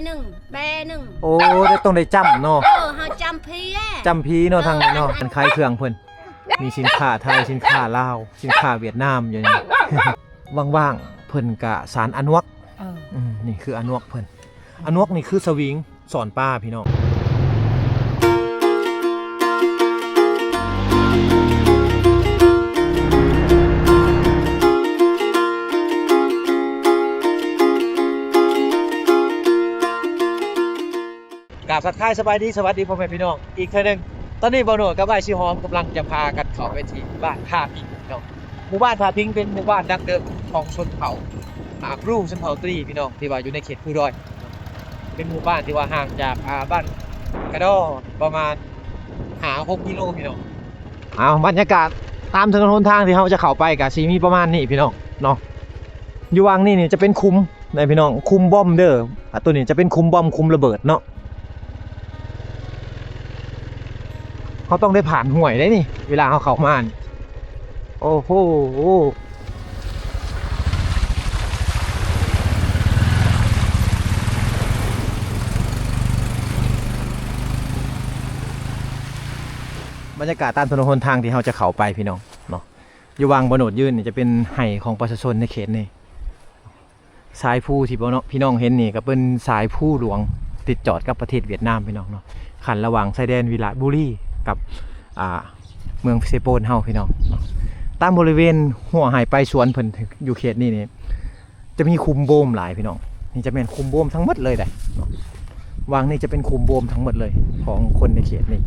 ໜຶ່ງ ແບໜຶ່ງ. ໂອ້ ຕ້ອງໄດ້ຈ້ຳເນາະ. ເອີ ເຮົາຈ້ຳພີແຫຼະ. ຈ້ຳພີເນາະ ເອີ ທາງນີ້ເນາະ. ອັນ ອັນຂາຍເຄື່ອງເພິ່ນ ມີສິນຄ້າໄທ ສິນຄ້າລາວ ສິນຄ້າຫວຽດນາມຢູ່ນີ້. ວ່າງໆ ເພິ່ນກະສານອານວກ. ເອີ ອືມ ນີ້ຄືອານວກເພິ່ນ. ອານວກນີ້ຄືສະວິງ ສອນປາພີ່ນ້ອງ. ກາບທັກທາຍສະບາຍດີ ສະຫວັດດີພໍ່ແມ່ພີ່ນ້ອງອີກເທື່ອໜຶ່ງ. ຕອນນີ້ບ່າວໂນດກັບອ້າຍສີຫອມກຳລັງຈະພາກັນເຂົ້າໄປທີ່ບ້ານທ່າພິງເນາະ. ໝູ່ບ້ານທ່າພິງເປັນໝູ່ບ້ານດັ້ງເດີມຂອງຊົນເຜົ່າ ອາ ບຣູ ຊົນເຜົ່າຕຣີພີ່ນ້ອງ ທີ່ວ່າຢູ່ໃນເຂດພູດອຍ. ເປັນໝູ່ບ້ານທີ່ວ່າຫ່າງຈາກ ອາ ບ້ານກະດໍປະມານຫ້າຫົກກິໂລພີ່ນ້ອງ. ເອົາ ບັນຍາກາດຕາມຖະໜົນຫົນທາງທີ່ເຮົາຈະເຂົ້າໄປກະຊິມີປະມານນີ້ພີ່ນ້ອງເນາະ. ຢູ່ຫວ່າງນີ້ນີ້ຈະເປັນຂຸມ ນະພີ່ນ້ອງ ຂຸມບອມເດີ. ອາ ໂຕນີ້ຈະເປັນຂຸມບອມ ຂຸມລະເບີດເນາະ. ເຮົາຕ້ອງໄດ້ຜ່ານຫ້ວຍເດ້ນີ້ ເວລາເຮົາເຂົ້າມານີ້. ໂອ້ໂຫ ບັນຍາກາດຕາມຖະໜົນຫົນທາງທີ່ເຮົາຈະເຂົ້າໄປພີ່ນ້ອງເນາະ. ຢູ່ຫວ່າງບ່າວໂນດຢືນນີ້ຈະເປັນໄຮ່ຂອງປະຊາຊົນໃນເຂດນີ້. ສາຍພູທີ່ ພີ່ນ້ອງເຫັນນີ້ກໍເປັນສາຍພູຫຼວງ ຕິດຈອດກັບປະເທດຫວຽດນາມພີ່ນ້ອງເນາະ, ຂັ້ນລະຫວ່າງຊາຍແດນວິລະບູລີກັບ ອ່າ ເມືອງເຊໂປນເຮົາພີ່ນ້ອງເນາະ. ຕາມບໍລິເວນຮົ້ວໄຮ່ປາຍສວນເພິ່ນ ຢູ່ເຂດນີ້ນີ້ ຈະມີຂຸມໂບມຫຼາຍພີ່ນ້ອງ. ນີ້ຈະແມ່ນຂຸມໂບມທັງໝົດເລີຍເດ້ເນາະ. ຫວ່າງນີ້ຈະເປັນຂຸມໂບມທັງໝົດເລີຍຂອງຄົນໃນເຂດນີ້.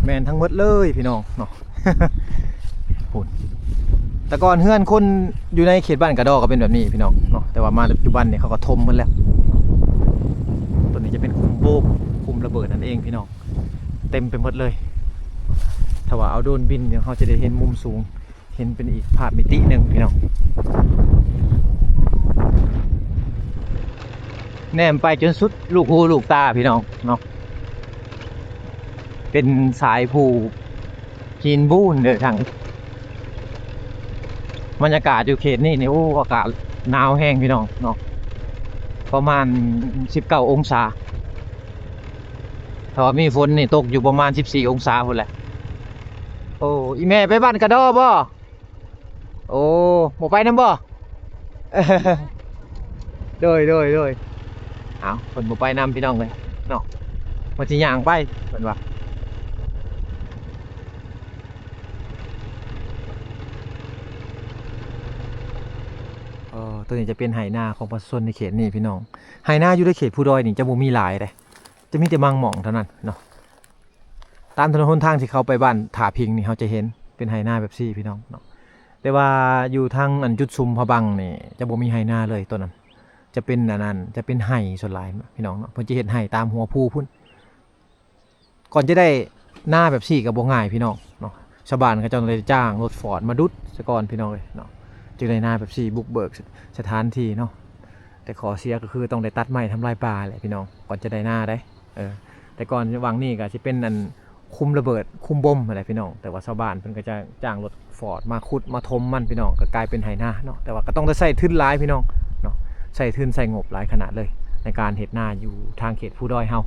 ແມ່ນທັງໝົດເລີຍພີ່ນ້ອງເນາະ. ພຸ້ນ ແຕ່ກ່ອນເຮືອນຄົນຢູ່ໃນເຂດບ້ານກະດໍກໍເປັນແບບນີ້ພີ່ນ້ອງເນາະ, ແຕ່ວ່າມາປັດຈຸບັນນີ້ເຂົາກໍຖົມໝົດແລ້ວ. ຕົວນີ້ຈະເປັນຂຸມໂບມ ຂຸມລະເບີດນັ້ນເອງພີ່ນ້ອງ, ເຕັມໄປໝົດເລີຍ. ຖ້າວ່າເອົາໂດຣນບິນ ດຽວເຮົາຈະໄດ້ເຫັນມຸມສູງ ເຫັນເປັນອີກພາບມິຕິໜຶ່ງພີ່ນ້ອງ. ແນມໄປຈົນສຸດລູກຫູລູກຕາພີ່ນ້ອງເນາະ. ເປັນສາຍພູຫີນບູນເດີທາງ. ບັນຍາກາດຢູ່ເຂດນີ້ນີ້ ໂອ້ ອາກາດໜາວແຮງພີ່ນ້ອງເນາະ, ປະມານສິບເກົ້າອົງສາ. ຖ້າວ່າມີຝົນນີ້ຕົກຢູ່ປະມານສິບສີ່ອົງສາພຸ້ນແຫຼະ. ໂອ້ ອີ່ແມ່ໄປບ້ານກະດໍບໍ່? ໂອ້ ບໍ່ໄປນຳບໍ່? ໂດຍ ໂດຍ ໂດຍ. ເອົາ ເພິ່ນບໍ່ໄປນຳພີ່ນ້ອງເອີຍເນາະ, ເພິ່ນຊິຍ່າງໄປເພິ່ນວ່າ. ເອີ ຕົວນີ້ຈະເປັນໄຮ່ນາຂອງປະຊາຊົນໃນເຂດນີ້ພີ່ນ້ອງ. ໄຮ່ນາຢູ່ໃນເຂດພູດອຍນີ້ຈະບໍ່ມີຫຼາຍເດ້, ຈະມີແຕ່ບາງໝ່ອງເທົ່ານັ້ນເນາະ. ຕາມຖະໜົນຫົນທາງທີ່ເຂົ້າໄປບ້ານທ່າພິງນີ້ ເຮົາຈະເຫັນເປັນໄຮ່ນາແບບຊີ້ພີ່ນ້ອງເນາະ. ແຕ່ວ່າຢູ່ທາງອັນຈຸດຊຸມພະບັງນີ້ ຈະບໍ່ມີໄຮ່ນາເລີຍ, ຕົວນັ້ນຈະເປັນອັນນັ້ນ ຈະເປັນໄຮ່ສ່ວນຫຼາຍພີ່ນ້ອງເນາະ. ເພິ່ນຈະເຮັດໄຮ່ຕາມຫົວພູພຸ້ນ. ກ່ອນຈະໄດ້ນາແບບຊີ້ກໍບໍ່ງ່າຍພີ່ນ້ອງເນາະ, ຊາວບ້ານເຂົາເຈົ້າໄດ້ຈ້າງລົດຟອດມາດຸດຊະກ່ອນພີ່ນ້ອງເອີຍເນາະ, ຈຶ່ງໄດ້ນາແບບຊີ້ ບຸກເບີກສະຖານທີ່ເນາະ. ແຕ່ຂໍ້ເສຍກໍຄືຕ້ອງໄດ້ຕັດໄມ້ທຳລາຍປ່າແຫຼະພີ່ນ້ອງ ກ່ອນຈະໄດ້ນາໄດ໋. ເອີ ແຕ່ກ່ອນຫວ່າງນີ້ກໍຊິເປັນອັນ ຄຸມລະເບີດ ຄຸມບົມຫັ້ນແຫຼະພີ່ນ້ອງ, ແຕ່ວ່າຊາວບ້ານເພິ່ນກໍຈະຈ້າງລົດຟອດມາຂຸດມາຖົມມັນພີ່ນ້ອງ, ກໍກາຍເປັນໄຮ່ນາເນາະ. ແຕ່ວ່າກໍຕ້ອງໄດ້ໃຊ້ທຶນຫຼາຍພີ່ນ້ອງເນາະ, ໃຊ້ທຶນໃຊ້ງົບຫຼາຍຂະໜາດເລີຍ ໃນການເຮັດນາຢູ່ທາງເຂດພູດອຍເຮົາ.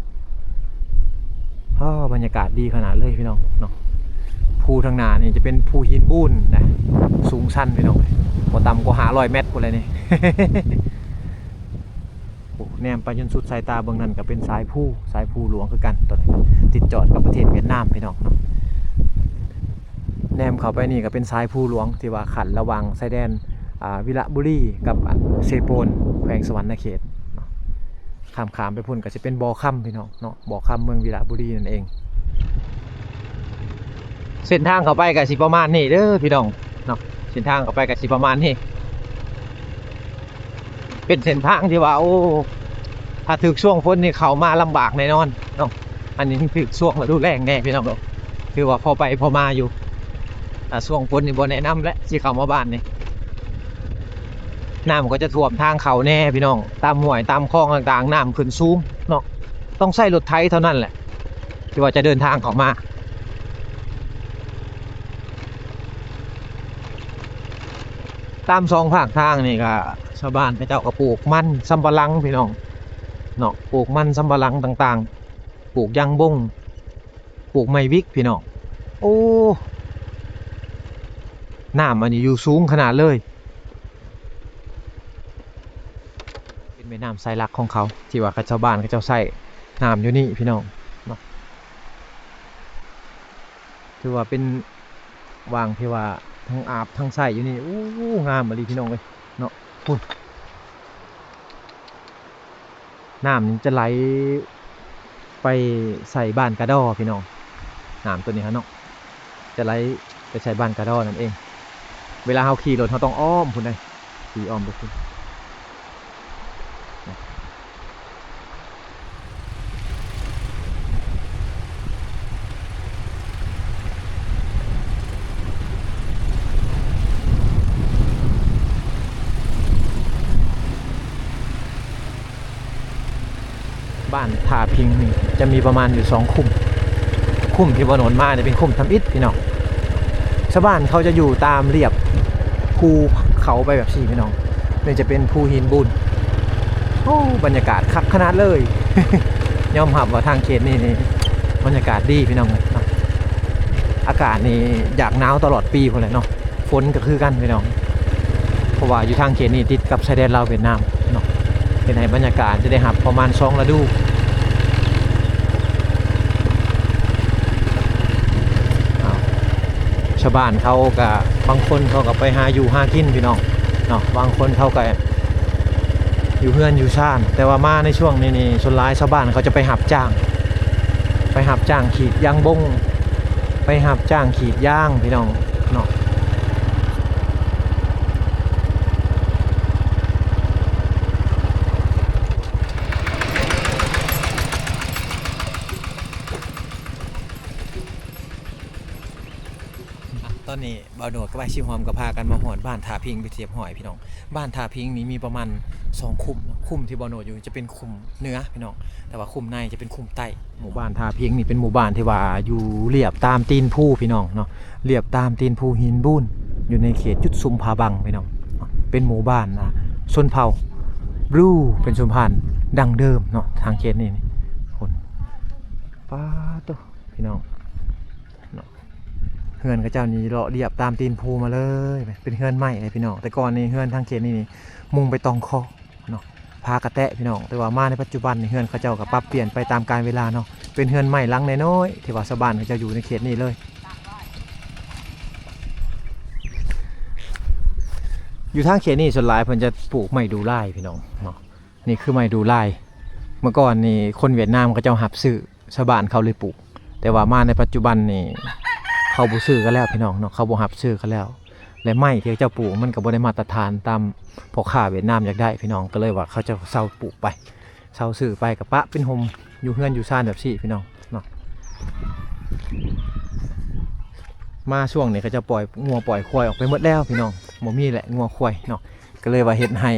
ອ້າ ບັນຍາກາດດີຂະໜາດເລີຍພີ່ນ້ອງເນາະ. ພູທາງໜ້ານີ້ຈະເປັນພູຫີນບູນນະ, ສູງຊັນພີ່ນ້ອງ, ບໍ່ຕ່ຳກວ່າຫ້າຮ້ອຍແມັດພຸ້ນແຫຼະນີ້. ໂອ້ ແນມໄປຈົນສຸດສາຍຕາເບິ່ງນັ້ນກໍເປັນສາຍພູ ສາຍພູຫຼວງຄືກັນ ຕົວນີ້ ຕິດຈອດກັບປະເທດຫວຽດນາມພີ່ນ້ອງເນາະ. ແນມເຂົ້າໄປນີ້ກໍເປັນສາຍພູຫຼວງທີ່ວ່າຂັ້ນລະຫວ່າງຊາຍແດນ ອ່າ ວິລະບູລີກັບ ອ່າ ເຊໂປນ ແຂວງສະຫວັນນະເຂດເນາະ. ຂ້າມໆໄປພຸ້ນກໍຊິເປັນບໍ່ຄຳພີ່ນ້ອງເນາະ, ບໍ່ຄຳເມືອງວິລະບູລີນັ້ນເອງ. ເສັ້ນທາງເຂົ້າໄປກໍຊິປະມານນີ້ເດີພີ່ນ້ອງເນາະ, ເສັ້ນທາງເຂົ້າໄປກໍຊິປະມານນີ້. ເປັນເສັ້ນທາງທີ່ວ່າ ໂອ້ ຖ້າຖືກຊ່ວງຝົນນີ້ເຂົ້າມາລຳບາກແນ່ນອນເນາະ. ອັນນີ້ມັນຖືກຊ່ວງລະດູແລ້ງແນ່ພີ່ນ້ອງເນາະ, ຖືວ່າພໍໄປພໍມາຢູ່. ຖ້າຊ່ວງຝົນນີ້ບໍ່ແນະນຳແຫຼະ ຊິເຂົ້າມາບ້ານນີ້. ນ້ຳກໍຈະຖ້ວມທາງເຂົ້າແນ່ພີ່ນ້ອງ, ຕາມຫ້ວຍຕາມຄອງຕ່າງໆ ນ້ຳຂຶ້ນສູງເນາະ, ຕ້ອງໃຊ້ລົດໄຖເທົ່ານັ້ນແຫຼະ ທີ່ວ່າຈະເດີນທາງເຂົ້າມາ. ຕາມສອງຂ້າງທາງນີ້ກະຊາວບ້ານເຂົາເຈົ້າກະປູກມັນສຳປະຫຼັງພີ່ນ້ອງເນາະ, ປູກມັນສຳປະຫຼັງຕ່າງໆ, ປູກຢາງບົງ, ປູກໄມ້ວິກພີ່ນ້ອງ. ໂອ້ ນ້ຳອັນນີ້ຢູ່ສູງຂະໜາດເລີຍ. ເປັນແມ່ນ້ຳສາຍຫຼັກຂອງເຂົາ ທີ່ວ່າເຂົາເຈົ້າ ຊາວບ້ານເຂົາເຈົ້າໃຊ້ນ້ຳຢູ່ນີ້ພີ່ນ້ອງເນາະ. ຖືວ່າເປັນຫວ່າງທີ່ວ່າທັງອາບທັງໃຊ້ຢູ່ນີ້. ໂອ້ ງາມອີ່ຫຼີພີ່ນ້ອງເອີຍເນາະ. ພຸ້ນ ນ້ຳນີ້ຈະໄຫຼໄປໃສ່ບ້ານກະດໍພີ່ນ້ອງ, ນ້ຳໂຕນີ້ຫັ້ນເນາະ ຈະໄຫຼໄປໃສ່ບ້ານກະດໍນັ້ນເອງ. ເວລາເຮົາຂີ່ລົດເຮົາຕ້ອງອ້ອມພຸ້ນເດ້, ຂີ່ອ້ອມໄປພຸ້ນ. ບ້ານທ່າພິງນີ້ຈະມີປະມານຢູ່ສອງຄຸ້ມ. ຄຸ້ມທີ່ບ່າວໂນດມານີ້ເປັນຄຸ້ມທຳອິດພີ່ນ້ອງ. ຊາວບ້ານເຂົາຈະຢູ່ຕາມລຽບພູເຂົາໄປແບບຊີ້ພີ່ນ້ອງ. ນີ້ຈະເປັນພູຫີນບູນ. ໂອ້ ບັນຍາກາດຄັກຂະໜາດເລີຍ. ຍອມຮັບວ່າທາງເຂດນີ້ນີ້ບັນຍາກາດດີພີ່ນ້ອງເອີຍ. ອາກາດນີ້ຢາກໜາວຕະຫຼອດປີພຸ້ນແຫຼະເນາະ. ຝົນກໍຄືກັນພີ່ນ້ອງ, ເພາະວ່າຢູ່ທາງເຂດນີ້ຕິດກັບຊາຍແດນລາວຫວຽດນາມເນາະ, ເຮັດໃຫ້ບັນຍາກາດຈະໄດ້ຮັບປະມານສອງລະດູ. ອ້າວ ຊາວບ້ານເຂົາກໍ ບາງຄົນເຂົາກໍໄປຫາຢູ່ຫາກິນພີ່ນ້ອງເນາະ, ບາງຄົນເຂົາກໍຢູ່ເຮືອນຢູ່ຊານ. ແຕ່ວ່າມາໃນຊ່ວງນີ້ນີ້ ສ່ວນຫຼາຍຊາວບ້ານເຂົາຈະໄປຮັບຈ້າງ, ໄປຮັບຈ້າງຂີດຢາງບົງ, ໄປຮັບຈ້າງຂີດຢາງພີ່ນ້ອງເນາະ. ອ່ະ ຕອນນີ້ບ່າວໂນດກັບອ້າຍຊິຫອມກໍພາກັນມາຮອດບ້ານທ່າພິງເປັນທີ່ຮຽບຮ້ອຍພີ່ນ້ອງ. ບ້ານທ່າພິງນີ້ມີປະມານສອງຄຸ້ມເນາະ, ຄຸ້ມທີ່ບ່າວໂນດຢູ່ຈະເປັນຄຸ້ມເໜືອພີ່ນ້ອງ, ແຕ່ວ່າຄຸ້ມໃນຈະເປັນຄຸ້ມໃຕ້. ໝູ່ບ້ານທ່າພິງນີ້ເປັນໝູ່ບ້ານທີ່ວ່າຢູ່ລຽບຕາມຕີນພູພີ່ນ້ອງເນາະ, ລຽບຕາມຕີນພູຫີນບູນ ຢູ່ໃນເຂດຈຸດຊຸມຜາບັງພີ່ນ້ອງ. ເປັນໝູ່ບ້ານ ອ່າ ຊົນເຜົ່າບຣູ ເປັນຊົນເຜົ່າດັ້ງເດີມເນາະ ທາງເຂດນີ້ນີ້. ພຸ້ນ ປາໂຕ ພີ່ນ້ອງເນາະ, ເຮືອນເຂົາເຈົ້ານີ້ເລາະລຽບຕາມຕີນພູມາເລີຍ, ເປັນເຮືອນໄມ້ເລີຍພີ່ນ້ອງ. ແຕ່ກ່ອນນີ້ເຮືອນທາງເຂດນີ້ນີ້ມຸງໄປຕ່ອງຄໍ້ເນາະ, ຜາກະແຕະພີ່ນ້ອງ. ແຕ່ວ່າມາໃນປັດຈຸບັນນີ້ເຮືອນເຂົາເຈົ້າກໍປັບປ່ຽນໄປຕາມການເວລາເນາະ, ເປັນເຮືອນໄມ້ຫຼັງນ້ອຍໆ ທີ່ວ່າຊາວບ້ານເຂົາເຈົ້າຢູ່ໃນເຂດນີ້ເລີຍ. ຢູ່ທາງເຂດນີ້ສ່ວນຫຼາຍເພິ່ນຈະປູກໄມ້ດູ່ລາຍພີ່ນ້ອງເນາະ. ນີ້ຄືໄມ້ດູ່ລາຍ, ເມື່ອກ່ອນນີ້ຄົນຫວຽດນາມເຂົາເຈົ້າຮັບຊື້ ຊາວບ້ານເຂົາເລີຍປູກ, ແຕ່ວ່າມາໃນປັດຈຸບັນນີ້ເຂົາບໍ່ຊື້ກັນແລ້ວພີ່ນ້ອງເນາະ, ເຂົາບໍ່ຮັບຊື້ກັນແລ້ວ. ແລະໄມ້ທີ່ເຂົາເຈົ້າປູກມັນກໍບໍ່ໄດ້ມາດຕະຖານຕາມພໍ່ຄ້າຫວຽດນາມຢາກໄດ້ພີ່ນ້ອງ, ກໍເລີຍວ່າເຂົາເຈົ້າເຊົາປູກໄປ ເຊົ່າຊື້ໄປກະປະເປັນຮົ່ມຢູ່ເຮືອນຢູ່ຊານແບບຊີ້ພີ່ນ້ອງເນາະ. ມາຊ່ວງນີ້ເຂົາເຈົ້າປ່ອຍງົວປ່ອຍຄວາຍອອກໄປໝົດແລ້ວພີ່ນ້ອງ, ບໍ່ມີແຫຼະງົວຄວາຍເນາະ, ກໍເລີຍວ່າເຮັດໃຫ້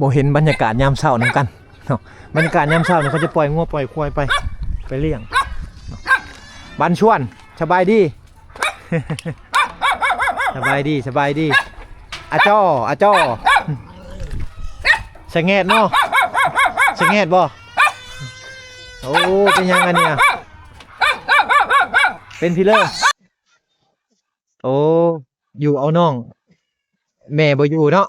ບໍ່ເຫັນບັນຍາກາດຍາມເຊົ້ານຳກັນເນາະ. ບັນຍາກາດຍາມເຊົ້ານີ້ເຂົາຈະປ່ອຍງົວປ່ອຍຄວາຍໄປ ໄປລ້ຽງເນາະ. ບັນຊວນ ສະບາຍດີ. ສະບາຍດີ ສະບາຍດີ. ອາຈໍ້ ອາຈໍ້ ສະແງດເນາະ ສະແງດບໍ່? ໂອ້ ເປັນຫຍັງອັນນີ້ອະ? ເປັນພີເລີ. ໂອ້ ຢູ່ເອົານ້ອງ ແມ່ບໍ່ຢູ່ເນາະ.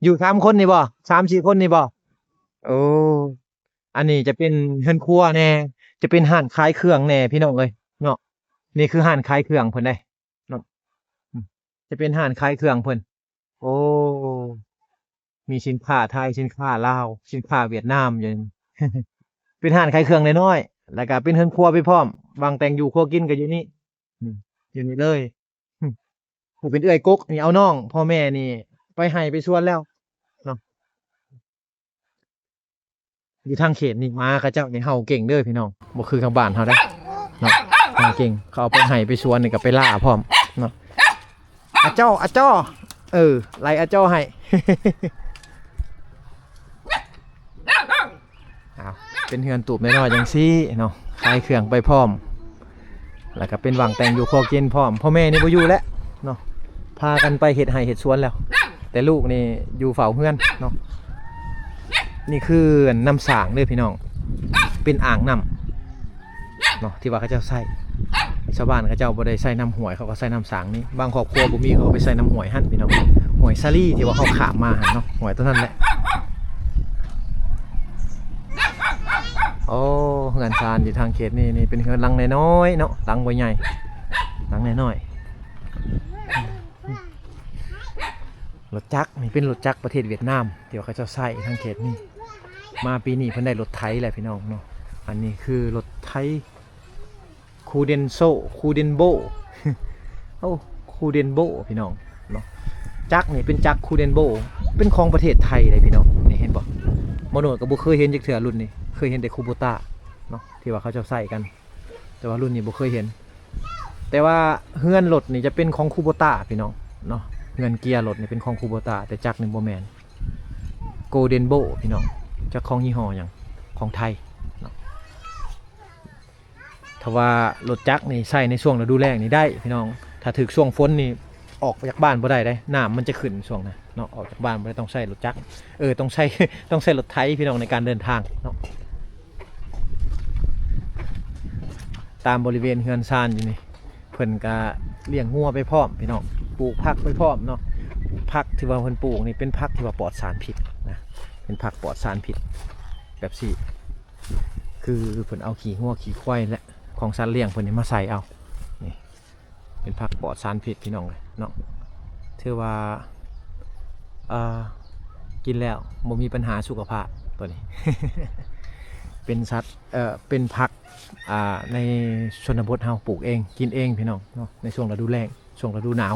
ຢູ່ສາມຄົນນີ້ບໍ່? ສາມສີ່ຄົນນີ້ບໍ່? ໂອ້ ອັນນີ້ຈະເປັນເຮືອນຄົວແດ່ ຈະເປັນຮ້ານຂາຍເຄື່ອງແດ່ພີ່ນ້ອງເອີຍເນາະ. ນີ້ຄືຮ້ານຂາຍເຄື່ອງເພິ່ນເດ້ເນາະ, ຈະເປັນຮ້ານຂາຍເຄື່ອງເພິ່ນ. ໂອ້ ມີສິນຄ້າໄທ ສິນຄ້າລາວ ສິນຄ້າຫວຽດນາມຢູ່ ເປັນຮ້ານຂາຍເຄື່ອງນ້ອຍໆ ແລ້ວກະເປັນເຮືອນຄົວໄປພ້ອມ, ວາງແຕ່ງຢູ່ຄົວກິນກໍຢູ່ນີ້ ອືມ ຢູ່ນີ້ເລີຍ. ຜູ້ເປັນເອື້ອຍກົກນີ້ເອົານ້ອງ ພໍ່ແມ່ນີ້ໄປໄຮ່ໄປສວນແລ້ວເນາະ. ຢູ່ທາງເຂດນີ້ໝາເຂົາເຈົ້ານີ້ເຫົ່າເກັ່ງເດີພີ່ນ້ອງ, ບໍ່ຄືທາງບ້ານເຮົາເດ້ເນາະ. ເຫົ່າເກັ່ງ ເຂົາເອົາໄປໄຮ່ໄປສວນນີ້ກໍໄປລ່າພ້ອມເນາະ. ອາຈໍ້ ອາຈໍ້ ເອີ ໄລ່ອາຈໍ້ໃຫ້. ອ້າວ ເປັນເຮືອນຕູບນ້ອຍໆຈັ່ງຊີ້ເນາະ, ຂາຍເຄື່ອງໄປພ້ອມ ແລ້ວກໍເປັນຫວ່າງແຕ່ງຢູ່ຄົວກິນພ້ອມ. ພໍ່ແມ່ນີ້ບໍ່ຢູ່ແລ້ວເນາະ, ພາກັນໄປເຮັດໄຮ່ເຮັດສວນແລ້ວ. ແຕ່ລູກນີ້ຢູ່ເຝົ້າເຮືອນເນາະ. ນີ້ຄືນ້ຳສ້າງເດີພີ່ນ້ອງ ເປັນອ່າງນ້ຳເນາະ ທີ່ວ່າເຂົາເຈົ້າໃຊ້. ຊາວບ້ານເຂົາເຈົ້າບໍ່ໄດ້ໃຊ້ນ້ຳຫ້ວຍ ເຂົາກໍໃຊ້ນ້ຳສ້າງນີ້. ບາງຄອບຄົວບໍ່ມີ ເຂົາກໍໄປໃຊ້ນ້ຳຫ້ວຍຫັ້ນພີ່ນ້ອງ ຫ້ວຍສາລີທີ່ວ່າເຂົາຂ້າມມາຫັ້ນເນາະ ຫ້ວຍຕົວນັ້ນແຫຼະ. ໂອ້ ເຮືອນຊານຢູ່ທາງເຂດນີ້ ນີ້ເປັນເຮືອນຫຼັງນ້ອຍໆເນາະ ຫຼັງບໍ່ໃຫຍ່ ຫຼັງນ້ອຍໆ. ລົດຈັກນີ້ເປັນລົດຈັກປະເທດຫວຽດນາມ ທີ່ວ່າເຂົາເຈົ້າໃຊ້ທາງເຂດນີ້. ມາປີນີ້ເພິ່ນໄດ້ລົດໄຖແລ້ວພີ່ນ້ອງເນາະ. ອັນນີ້ຄືລົດໄຖຄູເດັນໂຊ ຄູເດັນໂບ ໂອ້ ຄູເດັນໂບພີ່ນ້ອງເນາະ. ຈັກນີ້ເປັນຈັກຄູເດັນໂບ ເປັນຂອງປະເທດໄທເດ້ພີ່ນ້ອງ. ນີ້ເຫັນບໍ່? ໝໍໂນດກໍບໍ່ເຄີຍເຫັນຈັກເທື່ອລຸ້ນນີ້ ເຄີຍເຫັນແຕ່ຄູໂບຕ້າເນາະ ທີ່ວ່າເຂົາເຈົ້າໃຊ້ກັນ. ແຕ່ວ່າລຸ້ນນີ້ບໍ່ເຄີຍເຫັນ. ແຕ່ວ່າເຮືອນລົດນີ້ຈະເປັນຂອງຄູໂບຕ້າພີ່ນ້ອງເນາະ. ເຮືອນເກຍລົດນີ້ເປັນຂອງຄູໂບຕ້າ ແຕ່ຈັກນີ້ບໍ່ແມ່ນ. ໂກເດັນໂບພີ່ນ້ອງ ຈັກຂອງຍີ່ຫໍ້ຫຍັງ ຂອງໄທເນາະ. ຖ້າວ່າລົດຈັກນີ້ໃຊ້ໃນຊ່ວງລະດູແລ້ງນີ້ໄດ້ພີ່ນ້ອງ. ຖ້າຖືກຊ່ວງຝົນນີ້ອອກຈາກບ້ານບໍ່ໄດ້ເດ້ ນ້ຳມັນຈະຂຶ້ນຊ່ວງນັ້ນເນາະ. ອອກຈາກບ້ານບໍ່ໄດ້ ຕ້ອງໃຊ້ລົດຈັກ ເອີ ຕ້ອງໃຊ້ ຕ້ອງໃຊ້ລົດໄຖພີ່ນ້ອງ ໃນການເດີນທາງເນາະ. ຕາມບໍລິເວນເຮືອນຊານຢູ່ນີ້ ເພິ່ນກະລ້ຽງງົວໄປພ້ອມພີ່ນ້ອງ ປູກຜັກໄປພ້ອມເນາະ. ຜັກທີ່ວ່າເພິ່ນປູກນີ້ເປັນຜັກທີ່ວ່າປອດສານພິດນະ ເປັນຜັກປອດສານພິດແບບຊີ້ ຄືເພິ່ນເອົາຂີ້ງົວຂີ້ຄວາຍ ແລະ ຂອງສັດລ້ຽງເພິ່ນນີ້ມາໃສ່ເອົາ. ນີ້ເປັນຜັກປອດສານພິດພີ່ນ້ອງເອີຍເນາະ. ຖືວ່າ ເອີ ກິນແລ້ວບໍ່ມີບັນຫາສຸຂະພາບ ໂຕນີ້ ເປັນສັດ ເອີ ເປັນຜັກ ອ່າ ໃນຊົນນະບົດເຮົາປູກເອງກິນເອງພີ່ນ້ອງເນາະ ໃນຊ່ວງລະດູແລ້ງ ຊ່ວງລະດູໜາວ.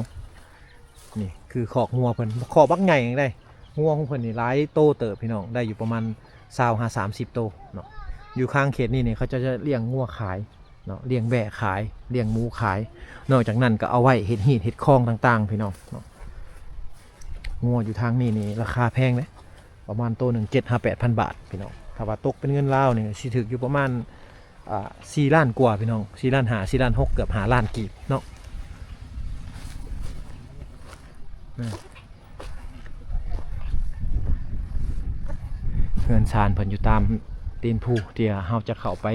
ນີ້ຄືຄອກງົວເພິ່ນ ຄອກບັກໃຫຍ່ເດ້. ງົວຂອງເພິ່ນນີ້ຫຼາຍໂຕເຕີບພີ່ນ້ອງ ໄດ້ຢູ່ປະມານຊາວຫາສາມສິບໂຕເນາະ. ຢູ່ຂ້າງເຂດນີ້ນີ້ ເຂົາເຈົ້າຈະລ້ຽງງົວຂາຍເນາະ ລ້ຽງແບ້ຂາຍ ລ້ຽງໝູຂາຍ. ນອກຈາກນັ້ນກໍເອົາໄວ້ເຮັດຮີດເຮັດຄອງຕ່າງໆ ພີ່ນ້ອງເນາະ. ງົວຢູ່ທາງນີ້ນີ້ລາຄາແພງເດ້ ປະມານໂຕໜຶ່ງເຈັດຫາແປດພັນບາດພີ່ນ້ອງ. ຖ້າວ່າຕົກເປັນເງິນລາວນີ້ ຊິຖືກຢູ່ປະມານ ອ່າ ສີ່ລ້ານກວ່າພີ່ນ້ອງ ສີ່ລ້ານຫ້າ ສີ່ລ້ານຫົກ ເກືອບຫ້າລ້ານກີບເນາະ. ເຮືອນຊານເພິ່ນຢູ່ຕາມຕີນພູ ທີ່ເຮົາຈະເຂົ້າໄປ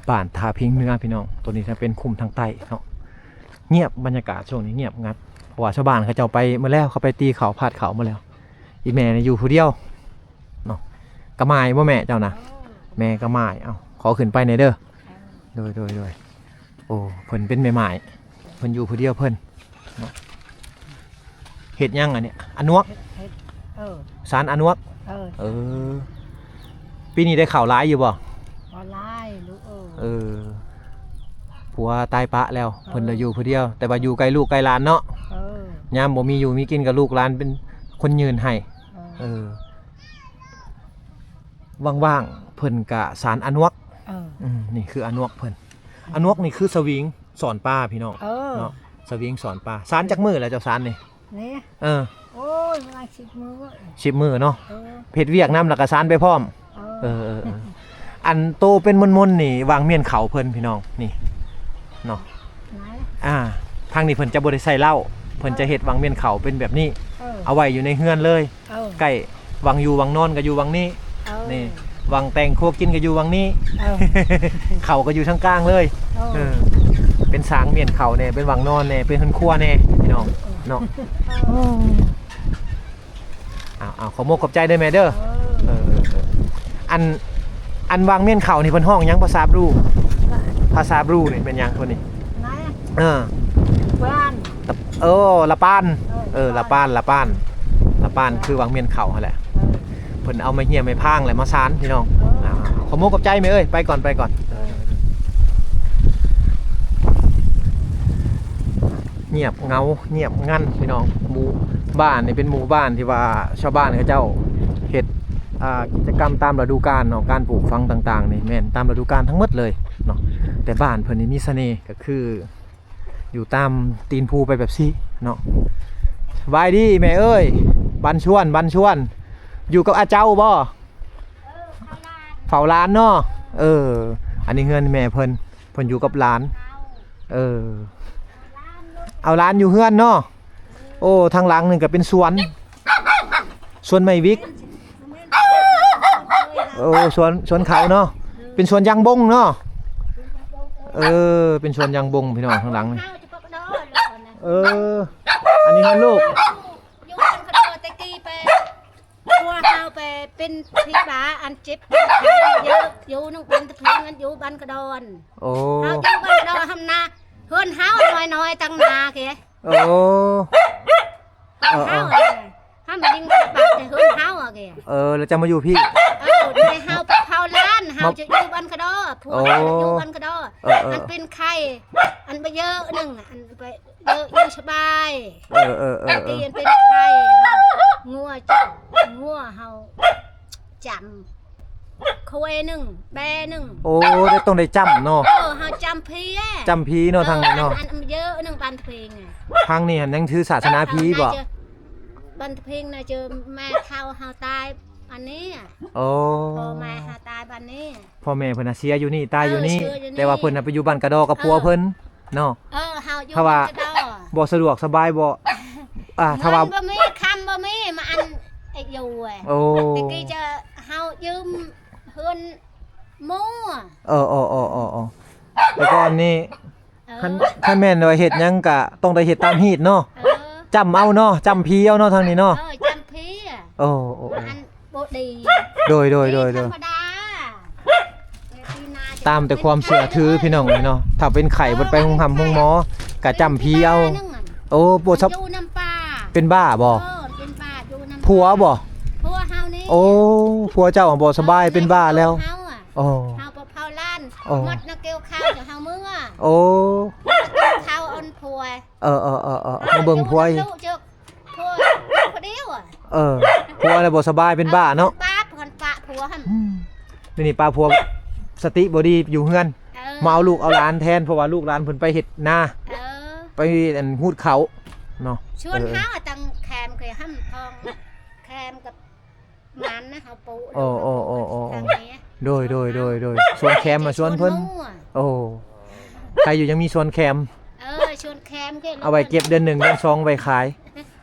ບ້ານທ່າພິງເໜືອພີ່ນ້ອງ. ໂຕນີ້ຈະເປັນຄຸ້ມທາງໃຕ້ເນາະ. ງຽບ ບັນຍາກາດຊ່ວງນີ້ງຽບງັດ ເພາະວ່າຊາວບ້ານເຂົາເຈົ້າໄປໝົດແລ້ວ ເຂົາໄປຕີເຂົ້າພາດເຂົ້າໝົດແລ້ວ. ອີແມ່ນີ້ຢູ່ຜູ້ດຽວເນາະ. ກະໝາຍບໍ່ແມ່ເຈົ້ານະ? ແມ່ກະໝາຍ. ເອົ້າ ຂໍຂຶ້ນໄປແດ່ເດີ. ໂດຍ ໂດຍ ໂດຍ. ໂອ້ ເພິ່ນເປັນແມ່ໝ້າຍ ເພິ່ນຢູ່ຜູ້ດຽວເພິ່ນເນາະ. ເຮັດຫຍັງອັນນີ້? ອານວກ? ເຮັດ ເຮັດ ເອີ ສານອານວກ? ເອີ ເອີ. ປີນີ້ໄດ້ເຂົ້າຫຼາຍຢູ່ບໍ່? ບໍ່ຫຼາຍລູກເອີຍ. ເອີ ຜົວຕາຍປະແລ້ວ ເອີ ເພິ່ນລະຢູ່ຜູ້ດຽວ ແຕ່ວ່າຢູ່ໃກ້ລູກໃກ້ຫຼານເນາະ. ເອີ ຍາມບໍ່ມີຢູ່ມີກິນກໍລູກຫຼານເປັນຄົນຍື່ນໃຫ້. ເອີ ເອີ. ວ່າງໆ ເພິ່ນກະສານອານວກ. ເອີ ອືມ ນີ້ຄືອານວກເພິ່ນ. ອານວກນີ້ຄືສະວິງສອນປາພີ່ນ້ອງ. ເອີ ເນາະ ສະວິງສອນປາ. ສານຈັກມື້ແລ້ວເຈົ້າສານນີ້? ນີ້ ເອີ ໂອ້ຍ ປະມານສິບມື້. ສິບມື້ເນາະ. ເອີ ເຮັດວຽກນຳແລ້ວກະສານໄປພ້ອມ. ເອີ ເອີ ເອີ ເອີ. ອັນໂຕເປັນມົນໆນີ້ວາງມ້ຽນເຂົ້າເພິ່ນພີ່ນ້ອງ ນີ້ເນາະ. ອ່າ ທາງນີ້ເພິ່ນຈະບໍ່ໄດ້ໃສ່ເຫຼົ້າ ເພິ່ນຈະເຮັດວາງມ້ຽນເຂົ້າເປັນແບບນີ້. ເອີ ເອົາໄວ້ຢູ່ໃນເຮືອນເລີຍ. ເອີ ໃກ້ ວັງຢູ່ວັງນອນກໍຢູ່ວັງນີ້. ເອີ ນີ້ ວັງແຕ່ງຄົວກິນກໍຢູ່ວັງນີ້. ເອີ ເຂົ້າກໍຢູ່ທາງກາງເລີຍ. ເອີ ເອີ ເປັນສາງມ້ຽນເຂົ້າແດ່ ເປັນວັງນອນແດ່ ເປັນເຮືອນຄົວແດ່ພີ່ນ້ອງ. ເອີ ເນາະ. ເອີ ເອົາ ເອົາ ຂອບມຸກຂອບໃຈເດີແມ່ເດີ. ເອີ ເອີ ເອີ ເອີ. ອັນ ອັນວາງມ້ຽນເຂົ້ານີ້ເພິ່ນຮ້ອງຫຍັງ ພາສາບຣູ? ພາສາບຣູນີ້ແມ່ນຫຍັງໂຕນີ້? ເອີ ລະປານ. ເອີ ລະປານ. ເອີ ລະປານ ລະປານ ລະປານ ຄືວາງມ້ຽນເຂົ້າຫັ້ນແຫຼະ. ເອີ ເພິ່ນເອົາໄມ້ເຫຍໄມ້ພາງແຫຼະມາສານພີ່ນ້ອງ. ເອີ ອ່າ ຂອບມຸກຂອບໃຈແມ່ເອີຍ ໄປກ່ອນ ໄປກ່ອນ. ເອີ ງຽບເຫງົາ ງຽບງັນພີ່ນ້ອງ. ໝູ່ບ້ານນີ້ເປັນໝູ່ບ້ານທີ່ວ່າຊາວບ້ານເຂົາເຈົ້າເຮັດ ອ່າ ກິດຈະກຳຕາມລະດູການເນາະ. ການປູກຝັງຕ່າງໆນີ້ແມ່ນຕາມລະດູການທັງໝົດເລີຍເນາະ. ແຕ່ບ້ານເພິ່ນນີ້ມີສະເໜ່ ກໍຄື ຢູ່ຕາມຕີນພູໄປແບບຊີ້ເນາະ. ສະບາຍດີແມ່ເອີຍ ບັນຊວນ ບັນຊວນ ຢູ່ກັບອາເຈົ້າບໍ່? ເຝົ້າຫຼານເນາະ. ເອີ ອັນນີ້ເຮືອນແມ່ເພິ່ນ ເພິ່ນຢູ່ກັບຫຼານ. ເອີ ເອົາຫຼານຢູ່ເຮືອນເນາະ. ໂອ້ ທາງຫຼັງນີ້ກໍເປັນສວນ. ສວນໄມ້ວິກ. ໂອ້ ສວນ ສວນເຂົາເນາະ. ເປັນສວນຢາງບົງເນາະ. ເອີ ເປັນສວນຢາງບົງພີ່ນ້ອງ ທາງຫຼັງນີ້. ເອີ ອັນນີ້ເຮືອນລູກ. ຢູ່ບ້ານຂະໂດແຕ່ກີ້ໄປ ຜົວເຮົາໄປເປັນພິບາດ ອັນເຈັບເປັນໄຂ້ເຢີະ ຢູ່ນຳບ້ານຕະເພງ ອັນຢູ່ບ້ານຂະດອນ. ໂອ້ ເຮົາຢູ່ບ້ານຂະດອນ ທຳນາ ເຮືອນເຮົານ້ອຍໆ ຕັ້ງນາເກ. ໂອ້ ເອີ ເຮົາ ເອີ ເຮົາມາດິງປາກແຕ່ເຮືອນເຮົາເກ. ເອີ ແລ້ວຈະມາຢູ່ພີ້. ເອີ ແຕ່ເຮົາໄປເຜົາລ້ານ ເຮົາຈະຢູ່ບ້ານຂະດອນ ຜົວເຮົາຢູ່ບ້ານຂະດອນ. ເອີ ເອີ ອັນເປັນໄຂ້ ອັນໄປເຢີະໜຶ່ງ ອັນໄປ ເອີ ຢູ່ສະບາຍ. ເອີ ເອີ ເອີ ເອີ ອັນເປັນໄຂ້ ງົວ ງົວເຮົາຈຳ ຄວາຍໜຶ່ງ ແບ້ໜຶ່ງ. ໂອ້ ໄດ້ ຕ້ອງໄດ້ຈຳເນາະ. ເອີ ເຮົາຈຳຜີ ຈຳຜີເນາະ. ເອີ ທາງນີ້ເນາະ ອັນ ອັນເຢີະໜຶ່ງ ບ້ານຕະເພງ ທາງນີ້ຫັ້ນຍັງຖືສາສະໜາຜີບໍ່? ບ້ານຕະເພງນະ ເຈີແມ່ເຖົ້າເຮົາຕາຍອັນນີ້. ໂອ້ ພໍ່ແມ່ເຮົາຕາຍບ້ານນີ້. ພໍ່ແມ່ເພິ່ນນະເສຍຢູ່ນີ້ ຕາຍຢູ່ນີ້. ເອີ ເສຍຢູ່ນີ້ ແຕ່ວ່າເພິ່ນນະໄປຢູ່ບ້ານກະດໍກັບ ເອີ ຜົວເພິ່ນເນາະ. ເອີ ເຮົາຢູ່ ເພາະວ່າ ບ້ານກະດໍ ບໍ່ສະດວກສະບາຍບໍ່? ອ່າ ຖ້າວ່າ ເງິນບໍ່ມີ ຄຳບໍ່ມີ ມາອັນ ເອກຢູ່. ໂອ້ ແຕ່ກີ້ຈະ ເຮົາຢືມເຮືອນໝູ່. ເອີ ເອີ ແຕ່ກ່ອນນີ້ ເອີ ຄັນ ຄັນແມ່ນວ່າເຮັດຫຍັງກະຕ້ອງໄດ້ເຮັດຕາມຮີດເນາະ. ເອີ ຈຳເອົາເນາະ ຈຳຜີເອົາເນາະ ທາງນີ້ເນາະ. ເອີ ຈຳຜີ. ໂອ້ ໂອ້ ອັນບໍ່ດີ. ໂດຍ ໂດຍ ໂດຍ ໂດຍ ທຳມະດາ ຕາມແຕ່ຄວາມເຊື່ອຖືພີ່ນ້ອງເອີຍເນາະ. ຖ້າເປັນໄຂ້ບໍ່ໄປໂຮງຮ່ຳໂຮງໝໍ ກະຈຳຜີເອົາ. ໂອ້ ບໍ່ສະ ຢູ່ນຳປ່າ ເປັນບ້າບໍ່? ເອີ ເປັນບ້າ ຢູ່ນຳ ຜົວບໍ່? ຜົວເຮົານີ້. ໂອ້ ຜົວເຈົ້າບໍ່ສະບາຍ ເປັນບ້າແລ້ວ. ໂອ້ ເຮົາໄປເຜົາລ້ານ ໂອ້ ໝົດນະ ກ່ຽວເຂົ້າຈະເຮົາເມືອ. ໂອ້ ເຂົ້າອັນຜົວ. ເອີ ເອີ ເອີ ເອີ ມາເບິ່ງຜົວ. ເອີ ຢູ່ນຳລູກເຈົ້າ ຜົວຜູ້ດຽວ. ເອີ ຜົວລະບໍ່ສະບາຍ ເປັນບ້າເນາະ. ເອີ ເປັນບ້າ ເພິ່ນປະຜົວຫັ້ນ. ອືມ ດຽວນີ້ປະຜົວ ສະຕິບໍ່ດີຢູ່ເຮືອນ. ເອີ ມາເອົາລູກເອົາຫຼານແທນ ເພາະວ່າລູກຫຼານເພິ່ນໄປເຮັດນາ. ເອີ ໄປ ອັນ ຮູດເຂົ້າເນາະ. ຊວນ ເອີ ເຮົາຕັ້ງແຄມເຄີຍຫັ້ນ ທອງແຄມກັບ ມັນນະ ເຮົາປູກ. ໂອ້ ໂອ້ ໂອ້ ໂອ້ ໂອ້ ໂດຍ ໂດຍ ໂດຍ ໂດຍ ສວນແຄມມາ ສວນເພິ່ນ. ໂອ້ ໃຄຢູ່ຍັງມີສວນແຄມ. ເອີ ສວນແຄມເຄີຍ ເອົາໄວ້ເກັບເດືອນໜຶ່ງເດືອນສອງໄວ້ຂາຍ.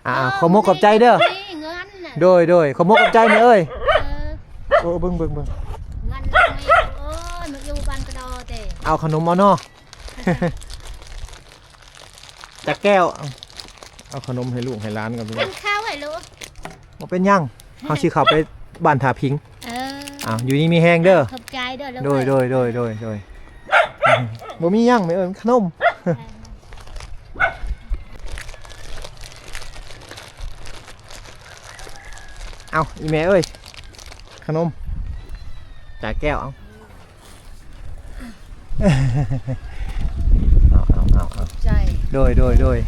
ອ່າ ເອີ ຂໍມຸກຂອບໃຈເດີ. ມີເງິນນະ. ໂດຍ ໂດຍ ຂໍມຸກຂອບໃຈແມ່ເອີຍ. ເອີ ໂອ້ ເບິ່ງ ເບິ່ງ ເບິ່ງ ເງິນມີ. ໂອ້ຍ ມາຢູ່ບ້ານກະດໍແຕ່ ເອົາຂະໜົມເອົາເນາະ. ຈັກແກ້ວ ເອົາ ເອົາຂະໜົມໃຫ້ລູກໃຫ້ຫຼານກັນ. ກິນເຂົ້າໃຫ້ລູກ. ບໍ່ເປັນຫຍັງ ເຮົາຊິເຂົ້າໄປບ້ານທ່າຜິງ. ເອີ ອ້າວ ຢູ່ດີມີແຮງເດີ. ຂອບໃຈເດີ. ໂດຍ ໂດຍ ໂດຍ ໂດຍ ໂດຍ. ບໍ່ມີຫຍັງແມ່ເອີຍ ຂະໜົມ. ເອີ ເອົາ ອີແມ່ເອີຍ ຂະໜົມ ຈາແກ້ວ ເອົາ. ເອົາ ເອົາ ເອົາ ເອົາ ໃຈ. ໂດຍ ໂດຍ ໂດຍ.